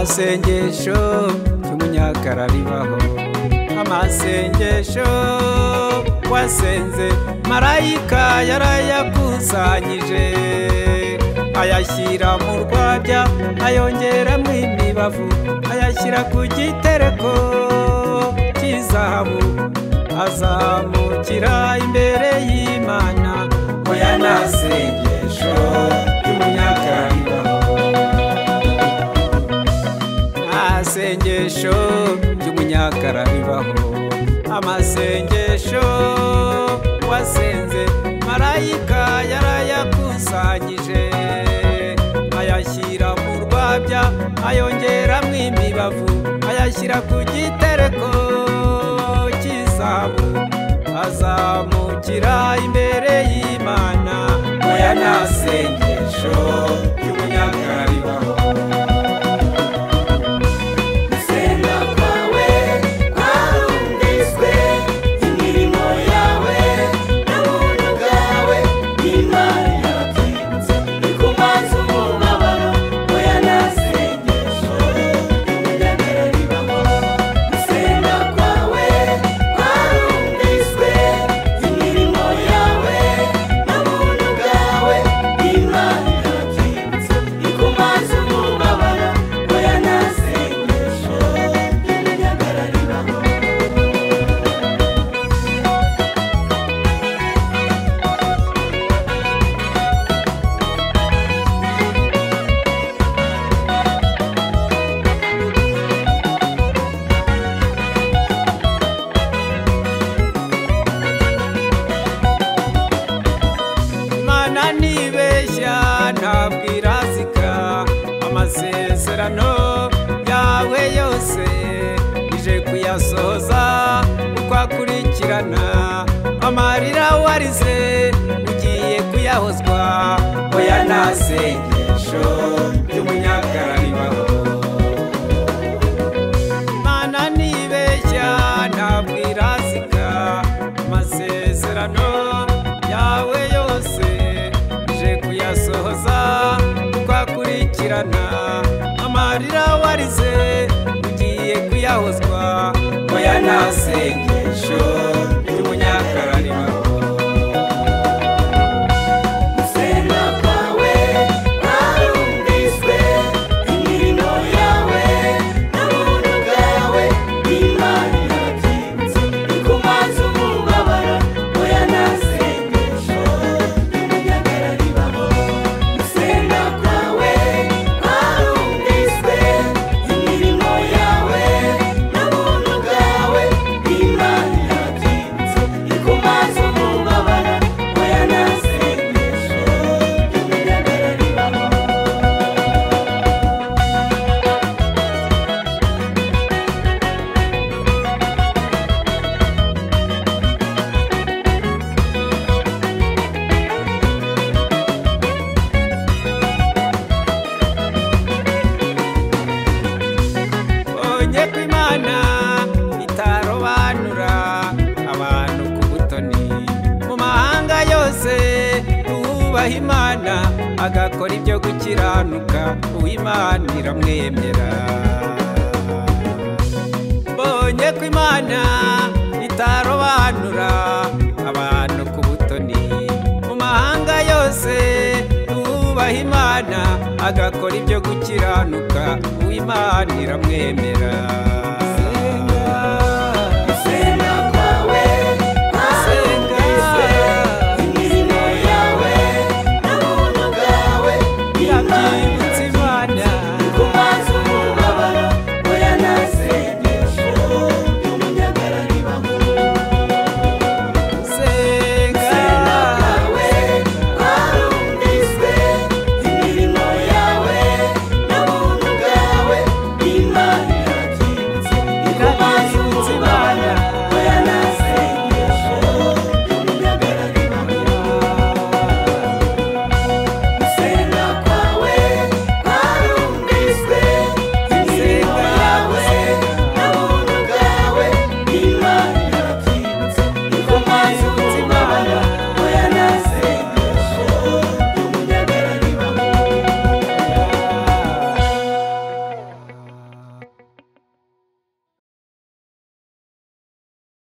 Nta sengesho ry'umunyakara ribaho, amasengesho wasenze marayika yarayakusanyije, ayashyira mu rwabya, ayongeramo imibavu, ayashyira ku gitereko cy'izahabu, azamukira imbere y'Imana. Oya, nta sengesho ry'umunyakara ribaho, nta sengesho ry'umunyakara ribaho, amasengesho wasenze marayika yarayakusanyije, ayashyira mu rwabya, ayongeramo imibavu, ayashyira ku gitereko cy'izahabu, azamukira imbere y'Imana. Oya, nta sengesho ry'umunyakara ribaho. Gusenga kwawe kwarumviswe, imirimo yawe n'ubuntu bwawe Imana yarabyibutse, ikumaze umubabaro. Oya, nta sengesho ry'umunyakara ribaho. Gusenga kwawe kwarumviswe, imirimo yawe n'ubuntu bwawe Imana yarabyibutse, ikumaze umubabaro. Oya, nta sengesho ry'umunyakara ribaho. Imana ntibeshya, ntabwo irazika, amasezerano yawe yose ije kuyasohoza uko akurikirana, amarira warize ugiye kuyahozwa. Oya, nta sengesho ry'umunyakara ribaho. Imana ntibeshya, ntabwo irazika, amasezerano yawe yose ije kuyasohoza uko akurikirana, amarira warize ugiye kuyahozwa. Oya, nta sengesho ry'umunyakara ribaho. Gusenga kwawe kwarumviswe, imirimo yawe n'ubuntu bwawe Imana yarabyibutse, ikumaze umubabaro. Oya, nta sengesho ry'umunyakara ribaho. Gusenga kwawe kwarumviswe, imirimo yawe n'ubuntu bwawe Imana yarabyibutse, ikumaze umubabaro. Oya, nta sengesho ry'umunyakara ribaho. Bonye ko Imana itarobanura abantu ku butoni, mu mahanga yose uwubaha Imana agakora ibyo gukiranuka, Uwimana iramwemera. Mbonye ko Imana itarobanura abantu ku butoni, mu mahanga yose uwubaha Imana agakora ibyo gukiranuka, Uwimana iramwemera.